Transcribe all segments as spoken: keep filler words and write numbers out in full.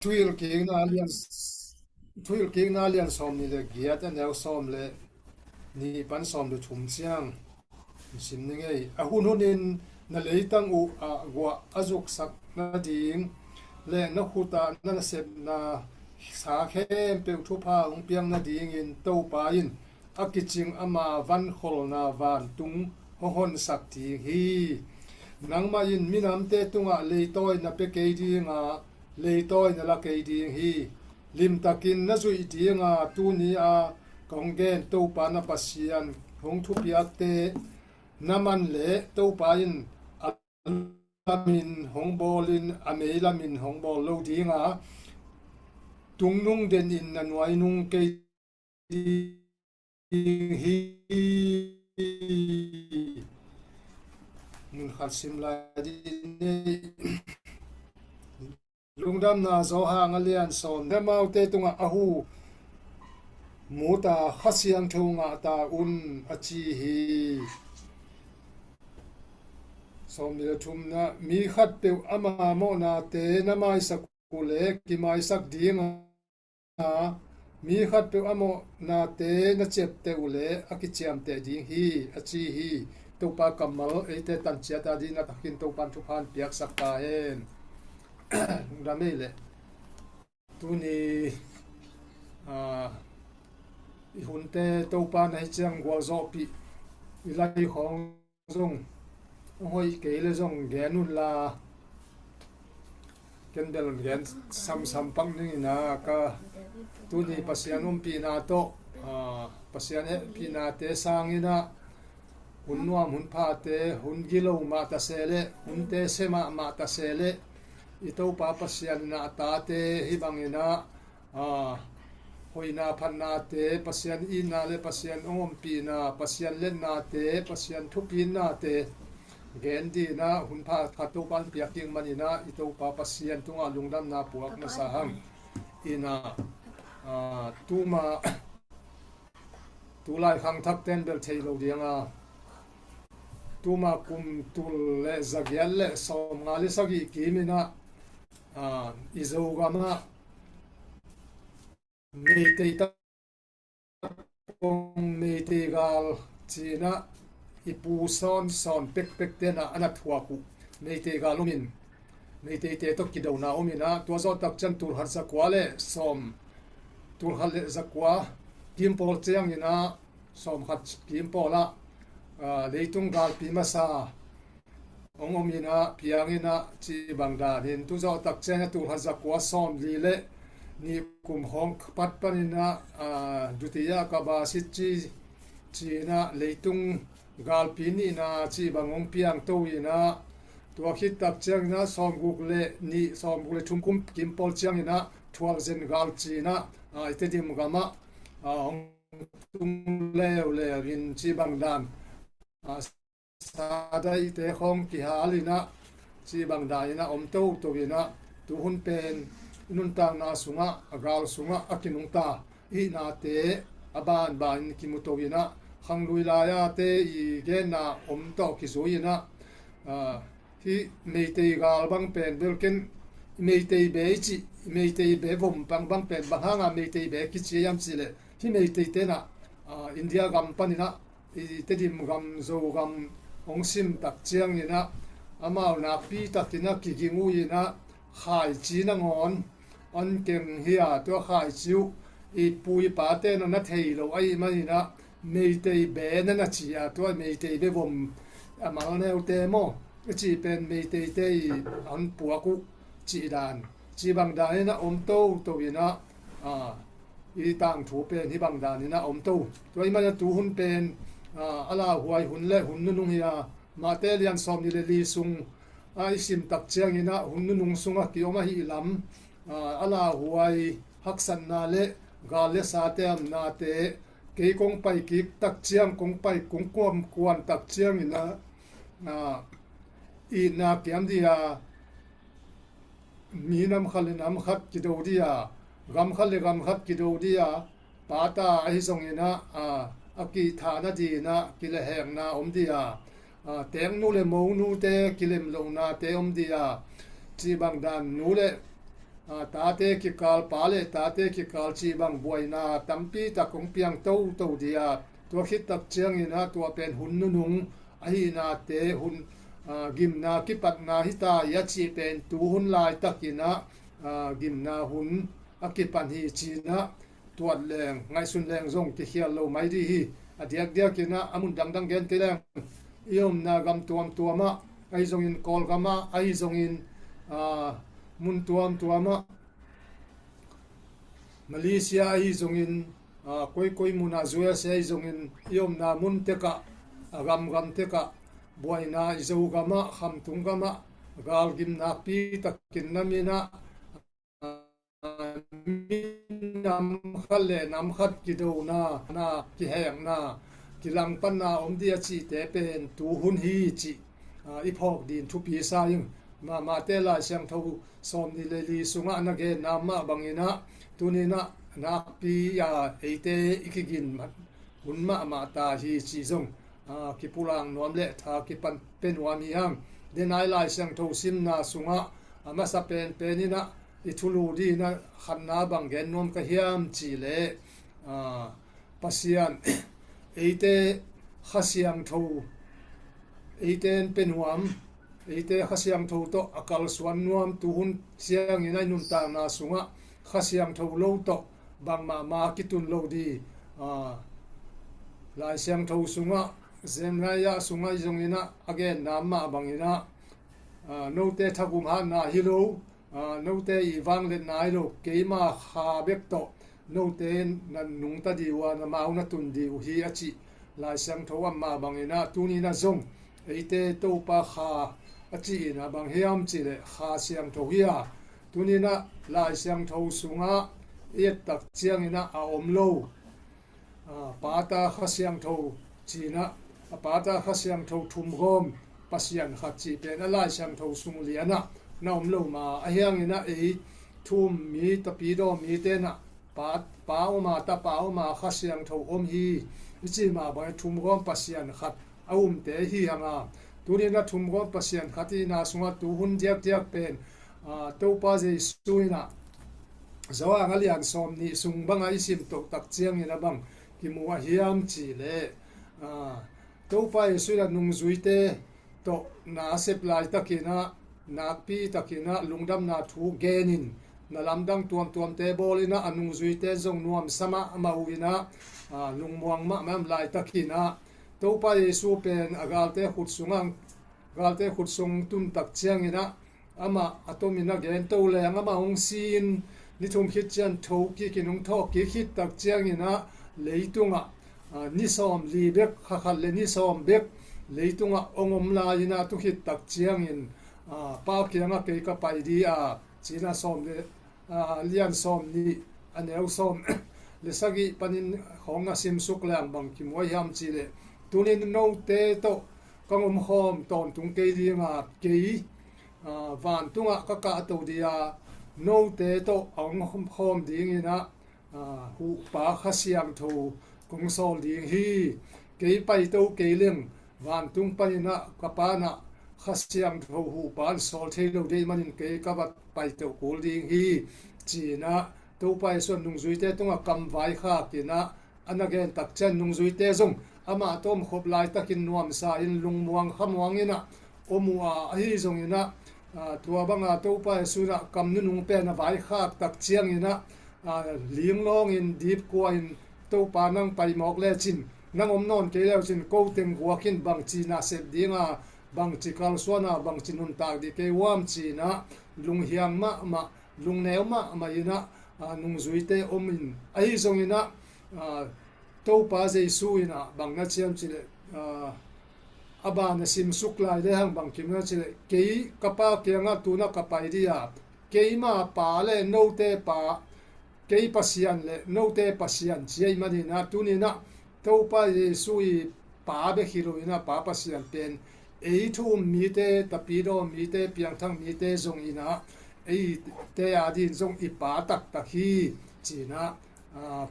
Thuhilhkikna lian, Thuhilhkikna lian sawm nih le giat, a neu sawm le nih pan sawm le thum ciang sim ni ngei. A hun hunin na leitang uh ah guah a zuksak nading le na khutah na nasepna sa khempeuh thupha hong piak nadingin Topa in a kicing ama vankholna vantung hong honsak ding hi. Nangmah in minamte tungah leitawi na pia kei dinga, leitawi na la kei ding hi. Limtakin na zuih dinga tuni-a kong gen Topa na Pasian hong thupiakte na man leh Topa in a lamin hong bawlin a mei lamin hong bawl lo dinga, tungnung denin na nuainung kei ding hi. Mun khat sim lai ding hi. Lungdamna Johan a lian sawm. Amaute tungah a hu muta Kha Siangtho ngah ta un, a ci hi. Sawm le thumna, mi khatpeuh ama mawhnate na maisak uh leh kimaisak dinga, mi khatpeuh a mawhnate na ciapteh uh leh a kiciamteh ding hi, a ci hi. Topa kammal eite tanciat a dingin a takin Topan thupha piaksak ta hen. Lungdam ei leh. Tuni, ah, i hunte Topa na hi ciang gualzawhpih i lai khawng zong a hoih kei le zong gen unla, ken bel gen samsam pak ning ina ka tuni Pasian ompihna tawh, ah, Pasian hehpihnate sangin ah hun nuam hun phate, hun gilo mah ta se leh, hunte se mahmah ta se leh, i Topa Pasian in ah a tate hih bangin ah, aa, hoihna phatnate, Pasian itna le Pasian hong ompihna, Pasian letnate, Pasian thupihnate gen dingin ah hun pha khat Topa in piak ding manin ah i Topa Pasian tungah lungdamna puak masa hang. Ina, aa, tuma tulai khangthakten bel thei lo dinga, tuma kum tul le zagiat le sawmnga le sagih kimin ah, aa, i Zogam ah Meitei ta kong Meitei gal ci-in ah i pu sawnsawn pekpek ten ah a na thuak uh Meitei gal omin, Meiteite tawh kidona omin ah, tua zawh tak ciang tulkhat zakua le sawm, tulkhat le zakua kim pawl ciangin ah, sawmkhat kim pawl ah, aa, leitung galpi masa hong omin ah, piangin ah, cih bang danin, tu zawh tak ciang ah tulkhat zakua sawmli le nih kum khawng pat panin ah, aa, Dutiya Akaba Sitchi ci-in ah leitung galpi nihna cih bang hong piangto in ah, tua khit tak ciangin ah sawmguk le nih, sawmguk le thum kum kim pawl ciangin ah Thualzen gal ci-in ah, aa, i Tedim gam ah, aa, hong tung leuleu in cih bang dan, aa, sadaihte khawng kihal in ah, cih bang dan in ah om toto in ah, tu hun pen i nuntakna sungah, a gal sungah a kinungta i hihnate a banbanin kimu to in ah, khanglui lai-ate i genna om tawh kizui in ah, aa, hih Meitei gal bang pen bel ken Meitei be i cih, Meitei be vom bang, bang pen bang hanga Meitei be kici hiam cih leh, hih Meitei ten ah, aa, India gam panin ah, i Tedim gam, Zogam hong sim tak ciangin ah, amau nakpi takin ah kiging uh in ah, khaici nangawn an keng hi a, tua khaici uh i pu i pate na na thei lo ahih manin ah, Meitei be na na ci a, tua Meitei be vom a mal neute maw, a cih pen Meiteite i an puak uh cih dan, cih bang danin ah om toto in ah, aa, i tangthu pen hih bang danin ah om to. Tua ahih manin ah tu hun pen, aa, a lauhuai hun le hun nunung hi a, Mate lian sawmnih le li sung, aa, i sim tak ciangin ah hun nunung sungah kiom ahih lam, aa, a lauhuai haksatna le gal le sate amnate, kei kong pai kik tak ciang, kong pai kong kuam kuan tak ciangin ah, aa, itna kiam dih a, mi nam khat le nam khat kido dih a, gam khat le gam khat kido dih a, pata ahi zongin ah, aa, a kihthahna dingin ah kilehhekna om dih a, aa, teknu le monute kilemlohnate om dih a, cih bang dan nu le tate kikal, pa le tate kikal cih bang buaina tampi tak kong piang toto dih a, tua khit tak ciangin ah tua pen hun nunung ahihnate hun, gimna kipatna hi ta hi a cih pen tu hun laitakin ah gimna hun a kipan hi ci-in ah tuat leng ngaihsun leng zong kikhial lo mai dih hi. A diakdiakin ah a mun dangdang gen kei leng i omna gam tuamtuam ah ahi zongin, Kawlgam ah ahi zongin, mun tuamtuam ah, Malaysia ahi zongin, koikoi mun ah, U S A ahi zongin, i omna mun tek ah, a gamgam tek ah buaina, i Zogam ah, Khamtung gam ah galgim nakpi takin na min ah, minam khat le nam khat kidona, na kihekna, kilangpanna om dih a cihte pen tu hun hi cih i phawk dih in thupi sa ing. Mahmahte Lai Siangtho sawmnih le li sungah na genna mah bangin ah tuni-in ah nakpi a eite i kigin hun mahmah ta hi cih zong kipulak nuam le tha kipan pia nuam hi hang. Denai Lai Siangtho simna sungah a masa penpen in ah i thulu dih in ah khatna bang gen nuam ka hiam cih leh, Pasian eite Kha Siangtho eite in pia nuam, eite Kha Siangtho tawh a kalsuan nuam, tu hun ciangin a i nuntakna sungah Kha Siangtho lo tawh bangmah ma kitun lo dih. Lai Siangtho sungah, Jeremiah sungah zongin ah a genna mah bangin ah, note thagum hatna hi lo, note i vangliatna hi lo, keima Kha bek tawh note na nungta dih uh a, na mau na tun dih uh hi a cih Lai Siangtho a mah bangin ah tuni-in ah zong eite Topa Kha a cih in ah bang hiam cih leh Kha Siangtho hi a, tuni-in ah Lai Siangtho sungah i et tak ciangin ah a om lo, Pa, Ta, Kha Siangtho ci-in ah, a Pa, Ta, Kha Siangtho thumgawm Pasian khat cih pen a Lai Siangtho sung lian ah na om lo ma, ahi hangin ah ei thu um mi, tapidaw mite in ah Pa, Pa om a, Tapa om a, Kha Siangtho om hi i cih mah bangin thumgawm Pasian khat a umte hi hang a, tuni-in ah thumgawm Pasian khat i hihna sungah tu hun diakdiak pen Topa Jesu in ah Johan a lian sawmnih sung bangah i sim toh tak ciangin a bang kimu a hiam cih leh, Topa Jesu in ah nungzuite tawh na a sep laitakin ah nakpi takin ah lungdamna thu genin, na lamdang tuamtuamte bawlin ah a nungzuite zong nuamsa mahmah uh in ah lungmuang mahmah laitakin ah Topa Jesu pen a galte khut sungah, galte khut sung tun tak ciangin ah amah a tomin a gen to leng, amah hong si-in ni thum khit ciang tho kikin hong thawh kik khit tak ciangin ah leitungah ni sawmli bek, kha khat le ni sawm bek leitungah hong om lai-in ah tu khit tak ciangin Pa kiangah kei ka pai dih a, ci-in ah sawm le, lian sawmnih, a neu sawm le sagih panin khawng a simsuk leng bang kimu a hiam cih leh, tuni-in note tawh ka omkhawm tawntung kei ding a, kei vantungah ka kahto dih a, note tawh a omkhawm dingin ah Huhpa Kha Siangtho kong sawl ding hi. Kei paito kei leng vantung panin ah ka Pa in ah Kha Siangtho Huhpa in sawl thei lo ding ahih manin kei ka va paito kul ding hi, ci-in ah Topa Jesu in nungzuite tungah kam vaikhak in ah a na gen tak ciang nungzuite zong amah tawh omkhop laitakin nuamsa-in lungmuang khamuang in ah om uh a, ahi zongin ah tua banga Topa Jesu in ah kam nunung pen a vaikhak tak ciangin ah linglawngin dipkua-in, Topa, nang pai mawk lecin, nang om nawn kei lecin ko teng guak in bangci na sep ding a, bangci kalsuan a, bangci nuntak dih kei uh hiam, ci-in ah lunghiang mahmah, lungneu mahmah in ah nungzuite om in, ahi zongin ah Topa Jesu in ah bang na ci hiam cih leh, a ban a simsuk lai lehang bang kimu hiam cih leh, kei ka Pa kiangah tu-in ah ka pai dih a, keima Pa le note Pa, kei Pasian le note Pasian ci ahih manin ah tuni-in ah Topa Jesu i Pa bek hi lo-in ah Pa Pasian pen ei thu um mite, tapidaw mite, piangthak mite zongin ah eite adingin zong i Pa taktak hi, ci-in ah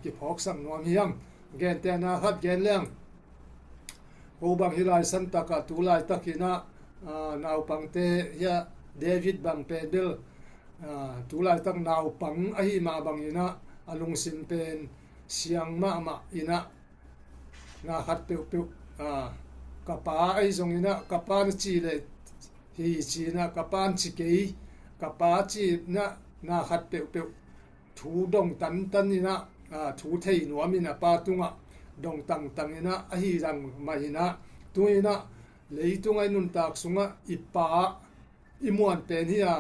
kiphawksak nuam hi hang. Gentehna khat gen leng, ko bang hih lai santak ah tu laitakin ah naupangte hi a, David bang pen bel Aa, tu laitak naupang ahi mah bangin ah a lungsim pen siang mahmah in ah, na khat peuhpeuh, aa, ka pa ahi zongin ah ka pa na ci leh hi ci-in ah ka pa na ci kei, ka pa ci-in ah na khat peuhpeuh thu dong tantan in ah, aa, thu thei nuam in a pa tungah dong tangtang in ah ahi zang mah in ah, tu-in ah leitung a i nuntak sungah i pa i muan pen hi a,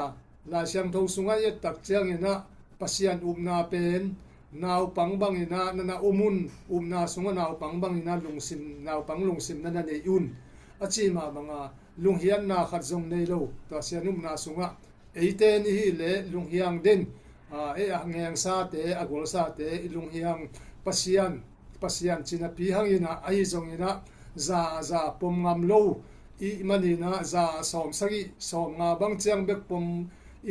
Lai Siangtho sungah i et tak ciangin ah Pasian upna pen naupang bangin ah na na um un, upna sungah naupang bangin ah lungsim, naupang lungsim na na nei un, a ci mah banga lunghianna khat zong nei lo. Tua Pasian upna sungah eite ni hi leh lunghiang den, aa, ei a ngengsate, a golsate i lunghiang, Pasian, Pasian cinapi hangin ah ahi zongin ah za a za pom ngam lo i hih manin ah za a sawm sagih sawm nga bang ciang bek pom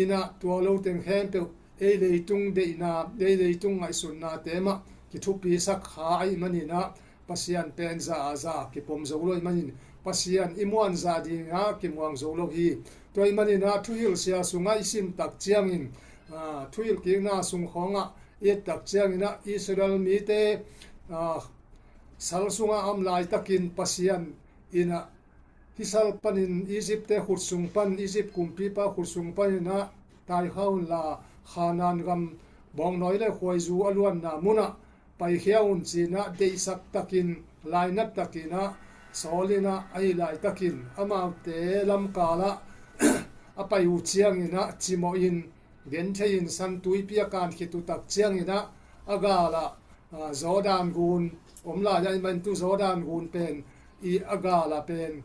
in ah tua lo teng khempeuh ei leitung deihna, ei leitung ngaihsutnate mah kithupisak kha ahih manin ah Pasian pen za a za kipom zo lo ahih manin Pasian i muan zah dingah kimuang zo lo hi. Tua ahih manin ah thuhilhsia sungah i sim tak ciangin, aa, thuhilhkikna sung khawngah i et tak ciangin ah Israel mite, aa, sal sungah a om laitakin Pasian in ah hih sal panin Egypt-te khut sung pan, Egypt kumpipa khut sung panin ah taikha unla Khanaan gam bawngnawi le khuaizu a luanna munah paikhia un ci-in ah deihsak takin, lainat takin ah sawl in ah ahi laitakin amaute lamkalah a pai uh ciangin ah cimawhin genthei in San Tuipi a kan khit uh tak ciangin ah a galah, aa, Jordan gun om lai ahih manin tu Jordan gun pen i a galah pen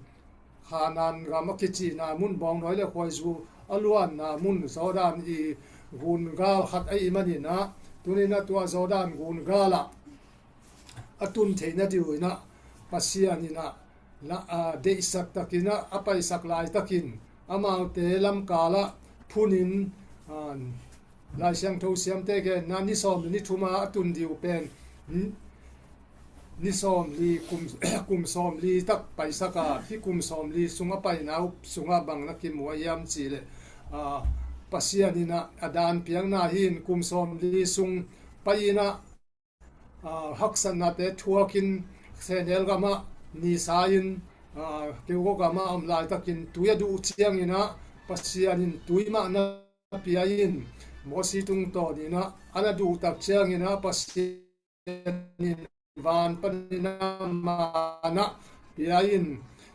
Khanaan gam a kicihna mun, bawngnawi le khuaizu a luanna mun, Jordan i gun gal khat ahih manin ah, tuni-in ah tua Jordan gun galah a tun theihna dingin ah Pasian in ah la, aa, deihsak takin ah a paisak laitakin amaute lamkalah phunin, aa, Lai Siangtho siamte genna ni sawm le ni thum a a tun ding uh pen, hmm, ni sawmli, kum, kum sawmli tak paisak a, hih kum sawmli sung a paina uh sungah bang na kimu a hiam cih leh, aa, Pasian in ah a dan piakna hi in kum sawmli sung pai in ah, aa, haksatnate thuakin sehnel gamah nisa in, aa, keukaw gamah a om laitakin tui a duh ciangin ah Pasian in tui mah na pia in, Mosi tungtawnin ah a na duh tak ciangin ah Pasian in van panin ah manna pia in,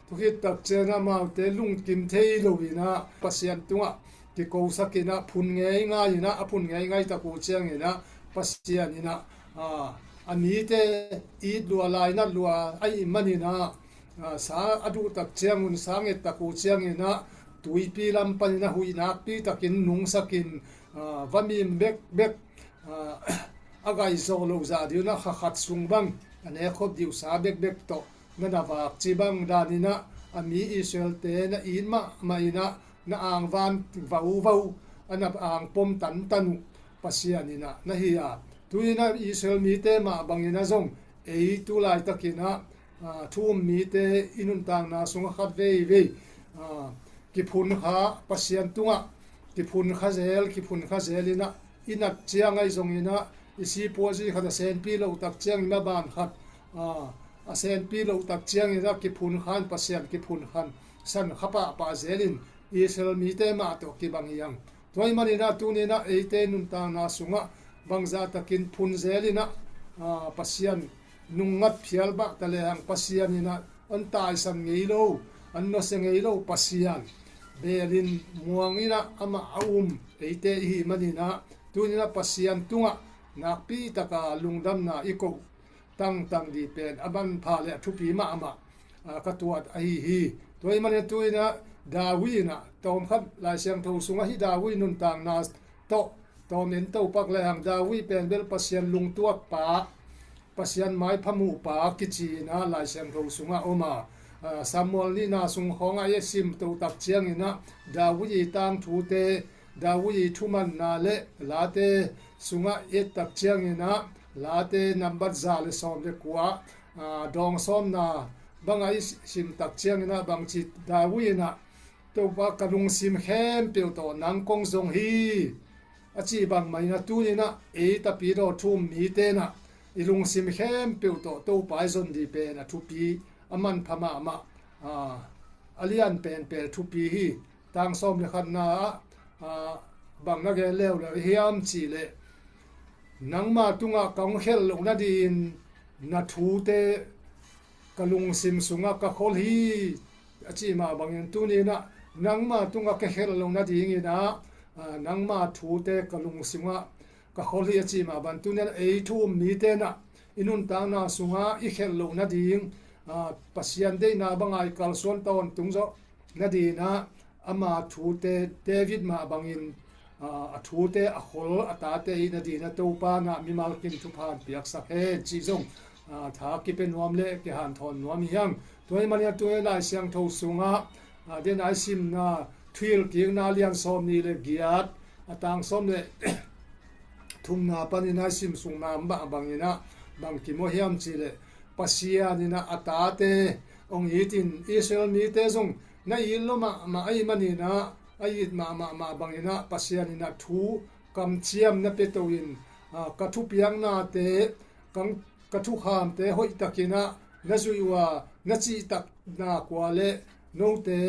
tu khit tak ciangin ah amaute lungkim thei loin ah Pasian tungah kikosak in ah phun ngeingai in ah, a phun ngeingai tak uh ciangin ah Pasian in ah, aa, a mite it lua, lainat lua ahih manin ah, aa, sa a duh tak ciangun, sa nget tak uh ciangin ah tuipi lam panin ah huih nakpi takin nungsakin, aa, va mim bekbek, aa, a gaih zawh loh zah dingin ah kha khat sung bang a nekkhop ding uh sa bekbek tawh na na vak cih bang danin ah a mi Israel-te na it mahmah in ah na angvan vauvau, a na angpom tantan uh Pasian in ah na hi a, tu-in ah Israel mite mah bangin ah zong ei tu laitakin ah, aa, thu um mite i nuntakna sungah khat veivei, aa, kiphun kha, Pasian tungah kiphun kha zel, kiphun kha zel in ah i nat ciang ahi zongin ah i sipuazi khat a senpi loh tak ciangin a ban khat, aa, a senpi loh tak ciangin ah kiphun kha in, Pasian kiphun kha in san kha pahpah zel in Israel mite mah tawh kibang hi hang. Tua ahih manin ah tuni-in ah eite nuntakna sungah bangzah takin phun zel in ah, aa, Pasian nungngat phial bah ta lehang Pasian in ah an taisan ngei lo, an nusia ngei lo Pasian belin muang in ah amah a um eite i hih manin ah tuni-in ah Pasian tungah nakpi taka lungdamna i koh tangtang ding pen a manpha le a thupi mahmah, aa, ka tuat ahi hi. Tua ahih manin tu-in ah David in ah tawmkhat Lai Siangtho sungah hih David nuntakna tawh tawm en to pak lehang David pen bel Pasian lungtuak pa, Pasian maipha muh pa kici in ah Lai Siangtho sungah om a, aa, Samuel nihna sung khawngah i sim to tak ciangin ah David i tangthute, David i thumanna le Late sungah i et tak ciangin ah Late nambat za le sawm le kua, aa, dawng sawmna bangah i sim tak ciangin ah bangci David in ah Topa ka lungsim khempeuh tawh nang kong zong hi, a cih bangmah in ah tuni-in ah ei Tapidawt thu um mite in ah i lungsim khempeuh tawh Topa i zon dih pen a thupi, a manpha mahmah, a, a lian penpen thupi hi. Tang sawm le khatna ah, a, bang na gen leuleu hiam cih leh, nangma tungah ka hong khelh loh nadingin na thute ka lungsim sungah ka khol hi, a cih mah bangin tuni-in ah nangma tungah ka khelh loh nadingin ah, a, nangma thute ka lungsim sungah ka khol hi, a cih mah bang tuni-in ah ei thu um mite in ah i nuntakna sungah i khelh loh nading, a, Pasian deihna bangah i kalsuan tawntung zawh nadingin ah ama thute, David mah bangin, a, a thute a khol a tate i hih nadingin ah Topa in ah mimal kim thupha hong piaksak hen cih zong, a, tha kipia nuam le kihanthawn nuam hi hang. Tua ahih manin ah tuni Lai Siangtho sungah, a, den a i simna Thuhilhkikna lian sawmnih le giat, a tang sawm le thumna panin a i sim sung mah bangin ah bang kimu hiam cih leh, Pasian in ah a tate hong itin Israel mite zong na it lua mahmah ahih manin ah, a it mahmah mah bangin ah Pasian in ah thu kamciam na pia to-in, a, ka thupiaknate, ka, ka thukhamte hoihtakin ah na zuih uh a, na cihtakna kua le note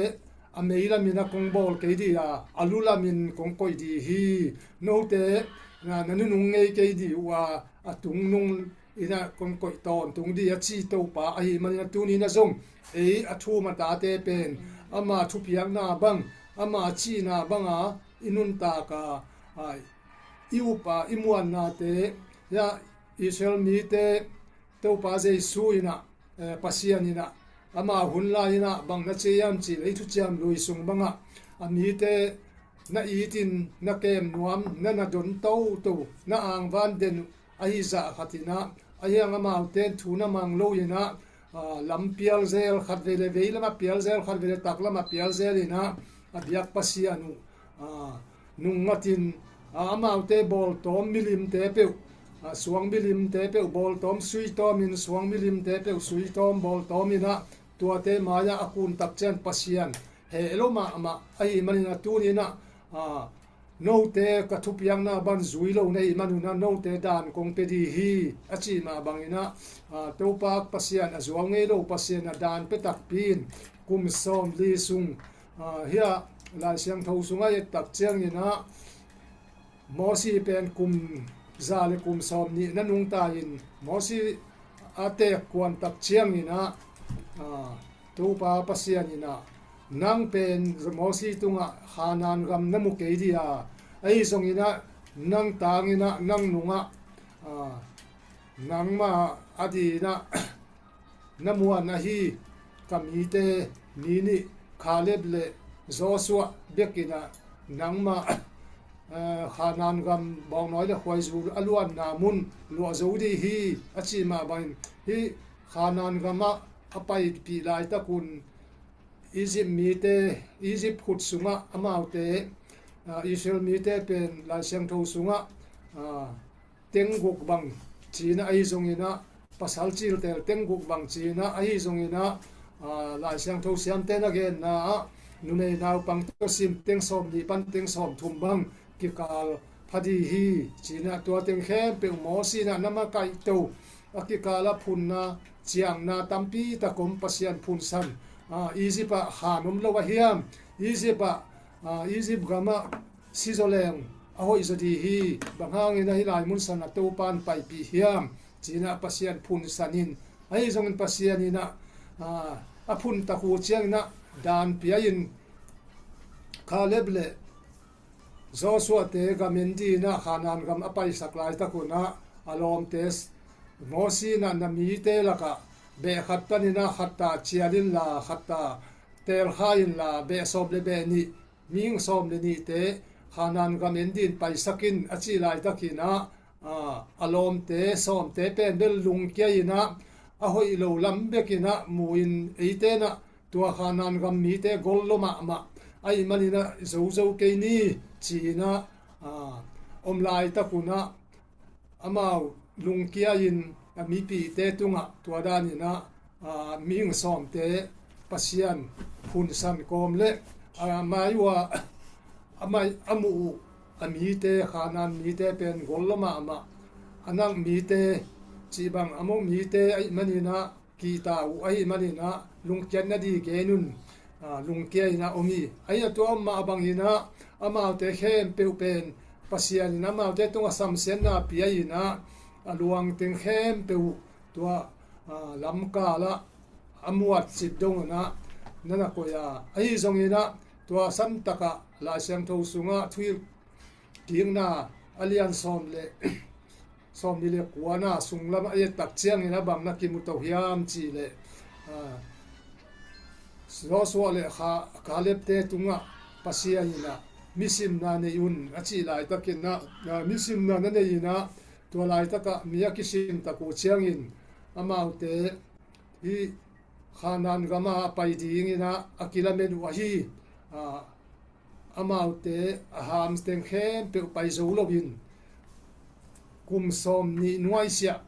a mei lamin ah kong bawl kei dih a, a lu lamin kong koih dih hi. Note, a, na nunung ngei kei dih uh a, a tungnung in ah kong koih tawntung dih a ci Topa ahih manin ah tuni-in ah zong ei a thu um a tate pen ama thupiakna bang, ama cihna banga i nuntak a, a, i up a, i muannate, ya, Israel mite Topa Jesu in ah, eh, Pasian in ah ama hun lai-in ah bang na ci hiam cih leh i Thuciam Lui sung bangah a mite na itin, na kem nuam, na na don toto, na angvan den uh ahi zah khat in ah, ahi hang amaute in thu na mang lo-in ah, a, lam pial zel, khat vei le vei lamah pial zel, khat vei le tak lamah pial zel in ah, a biak Pasian uh, a, nungngatin, a, amaute bawltawm milimte peuh, a, suang milimte peuh bawltawm, suitawmin suang milimte peuh suitawm bawltawmin ah tuate mai-ah a kun tak ciang Pasian heh lo mahmah ahih manin ah tuni-in ah, a, note ka thupiakna bang zui lo na hih manun ah note dan kong pia dih hi, a cih mah bangin ah, a, Topa Pasian, a zuau ngei lo Pasian a dan pia takpi in kum sawmli sung, a, hiah Lai Siangtho sungah i et tak ciangin ah Mosi pen kum za le kum sawmnih na nungta in Mosi a teek kuan tak ciangin ah, a, Topa Pasian in ah, nang pen Mosi tungah Kanaan gam na mu kei dih a, ahi zongin ah nang tangin ah, nang nungah, a, nangmah adingin ah na muan ahi ka mite mi nih Kaleb le Joshua bekin ah nangmah, eh, Kanaan gam bawngnawi le khuaizu a luanna mun luah zo dih hi, a cih mah bangin hih Kanaan gamah a paipih laitakun Egypt mite, Egypt khut sungah amaute, ah, Israel mite pen Lai Siangtho sungah, ah, tengguk bang ci-in ah, ahi zongin ah pasal ciltel tengguk bang ci-in ah, ahi zongin ah, ah, Lai Siangtho siamte na genna ah numei naupang tawh sim teng sawmnih pan teng sawmthum bang kikal pha dih hi, ci-in ah tua teng khempeuh Mosi in ah na makaihto a kikal ah phunna ciangna tampi tak om, Pasian phunsan, ah, Egypt ah khan om lo a hiam, Egypt ah, ah, Egypt gamah sizaw leng a hoihzaw dih hi, bang hangin ah hih lai munsan ah Topa in paipih hiam, ci-in ah Pasian phunsan in, ahi zongin Pasian in ah, ah, a phun tak uh ciangin ah dan pia in Kaleb le Joshua te gam en dingin ah Kanaan gam a paisak laitakun ah a lawmte, Mosi in ah na mite lakah beh khat panin ah khat ta cial inla, khat ta teelkha inla, beh sawm le beh nih, mihing sawm le nihte Kanaan gam en dingin paisak in a cih laitakin ah, a, a lawmte sawmte pen bel lungkia in ah a hoih lo lam bekin ah mu-in eite in ah tua Kanaan gam mite gol lua mahmah ahih manin ah zozo kei ni, ci-in ah, a, om laitakun ah amau lungkia in a mipihte tungah tua danin ah, a, mihing sawmte Pasian phunsan kawm le a mai uh a, a mai a muh uh a mite, Khanaan mite pen gol lo mahmah. Anak mite cih bang, Amor mite ahih manin ah, kihta uh ahih manin ah, lungkiat nading gen un, a, lungkia in ah om hi. Ahi a tua om mah bangin ah, amaute khempeuh pen Pasian in amaute tungah samsiatna pia in ah, a luang teng khempeuh tua, a, lamkal ah a muat cip dong un ah na na koih a. Ahi zongin ah, tua san takah Lai Siangtho sungah Thuhilhkikna a lian sawm le sawmnih le kuana sunglam a i et tak ciangin a bang na kimu to hiam cih leh, a, Joshua le Kha-, Kaleb-te tungah Pasian in ah, "Misimna nei un," a cih laitakin ah, a, misimna na nei in ah, tua laitakah mi a kisim tak uh ciangin amaute hih Khanaan gamah a pai dingin ah a kilamen uh ahi, a, amaute a ham teng khempeuh pai zo loin, kum sawmnih nuaisiah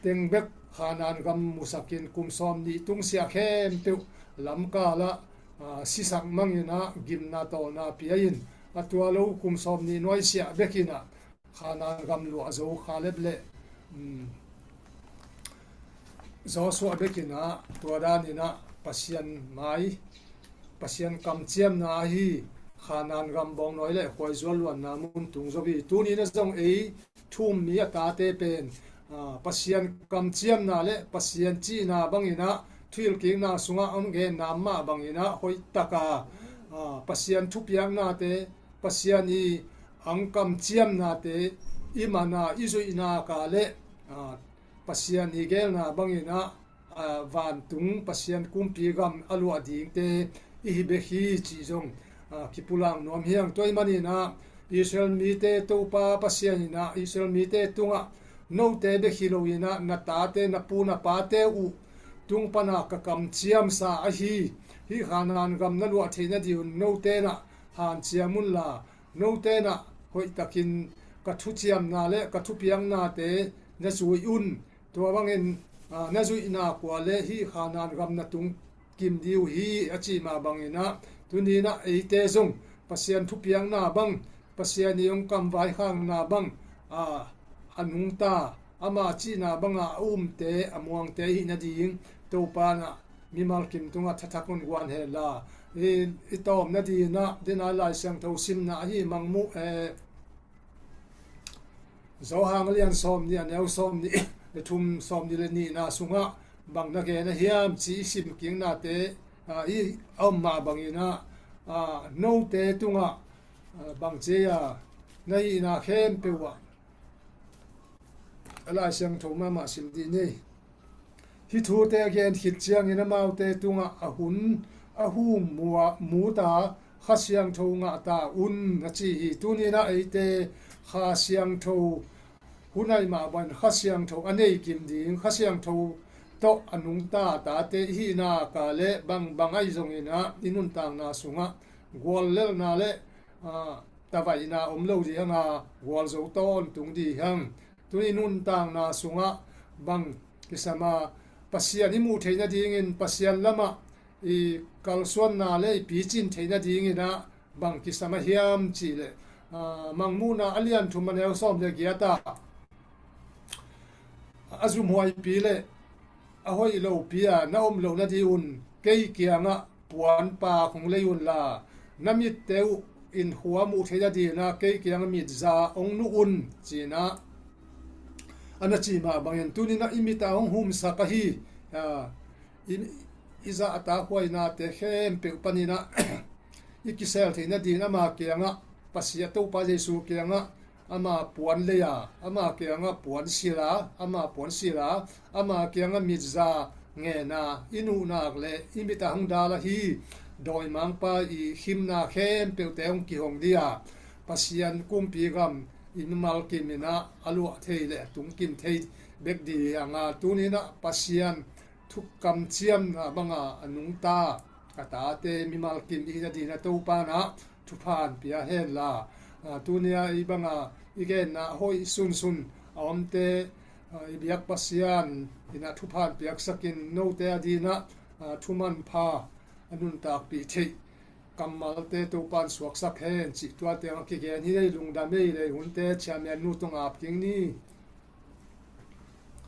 teng bek Khanaan gam musakin, kum sawmnih tungsiah khempeuh lamkal ah, a, sisak mangin ah gimna tawlna pia in, a tua lo kum sawmnih nuaisiah bekin ah Khanaan gam luah zo Kaleb le, um, Joshua bekin ah, tua danin ah Pasian mai, Pasian kamciamna ahi Khanaan gam bawngnawi le khuaizual luanna mun tung zo hi. Tuni-in ah zong ei thu-um mi a tate pen, a, Pasian kamciamna le Pasian cihna bangin ah, Thuhilhkikna sungah hong genna mah bangin ah, hoih taka, a, Pasian thupiaknate, Pasian i ang kamciamnate i man a, i zuih nak leh, a, Pasian i gelna bangin ah, a, vantung Pasian kumpi gam a luah dingte i hi bek hi cih zong, a, kipulak nuam hi hang. Tua ahih manin ah Israel mite Topa Pasian in ah Israel mite tungah, "Note bek hi lo-in ah, na tate, na pu na pate uh tung pan a ka kamciamsa ahi hih Khanaan gam na luah theih nadingun note in ah hanciam unla, note in ah hoihtakin ka thuciamna le ka thupiaknate na zui un. Tua bangin, a, na zuih nak leh hih Khanaan gam na tungkim ding uh hi," a cih mah bangin ah, tuni-in ah eite zong Pasian thupiakna bang, Pasian i hong kamvaikhakna bang, a, a nungta, ama cihna bangah a umte, a muangte i hih nading Topa in ah mimal kim tungah thathak hong guan hen la. I, i tawm nadingin ah, den a Lai Siangtho simna ahi Mangmuhna, eh, Johan a lian sawmnih, a neu sawmnih le thum, sawmnih le nihna sungah bang na gen a hiam cih i simkiknate, a, i a om mah bangin ah, a, note tungah, a, bang ci a, na hihna khempeuh ah, a Lai Siangtho mahmah sim dih ni. Hih thute a gen khit ciangin amaute tungah a hun a hum mu-, mu ta, Kha Siangtho ngah ta un, a ci hi. Tuni-in ah eite Kha Siangtho hun ahih mah bangin Kha Siangtho a nei kim ding, Kha Siangtho tawh a nungta tate i hih nak leh bangbang ahi zongin ah i nuntakna sungah guallelhna le, a, tavaihna om lo ding hang a, gualzo tawntung ding hang. Tuni nuntakna sungah bang kisam a, Pasian i muh theih nadingin, Pasian lamah i kalsuanna le i picin theih nadingin ah bang kisam a hiam cih leh, a, Mangmuhna a lian thum, a neu sawm le giat ah, a zumhuaipi le a hoih lopi a na om loh nadingun kei kiangah puanpak hong lei unla, na mitte uh in khua muh theih nadingin ah kei kiangah mitza hong nuh un, ci-in ah a na cih mah bangin tuni-in ah i mit ah hong humsak ahi, a, i, i zahtakhuainate khempeuh panin ah i kisel theih nadingin ama kiangah, Pasian Topa Jesu kiangah ama puan lei a, ama kiangah puan silh a, ama puan silh a, ama kiangah mitza ngen a i nuh nak leh i mit ah hong dal ahi dawimangpa i khimna khempeuhte hong kihong ding a, Pasian kumpi gam i mimal kim in ah a luah thei le a tungkim thei bek ding hi hang a, tuni-in ah Pasian thu kamciamna banga a nungta a tate mimal kim i hih nadingin ah Topa in ah thupha hong pia hen la. A, tuni-a i banga i genna a hoih sunsun a omte, a, i biak Pasian in ah thupha hong piaksak in, note adingin ah, a, thumanpha a nuntakpih theih kammalte Topan suaksak hen cih tua teng a kigen hi ei. Lungdam ei. Lei hunte chairman nu tawh ap kik ni.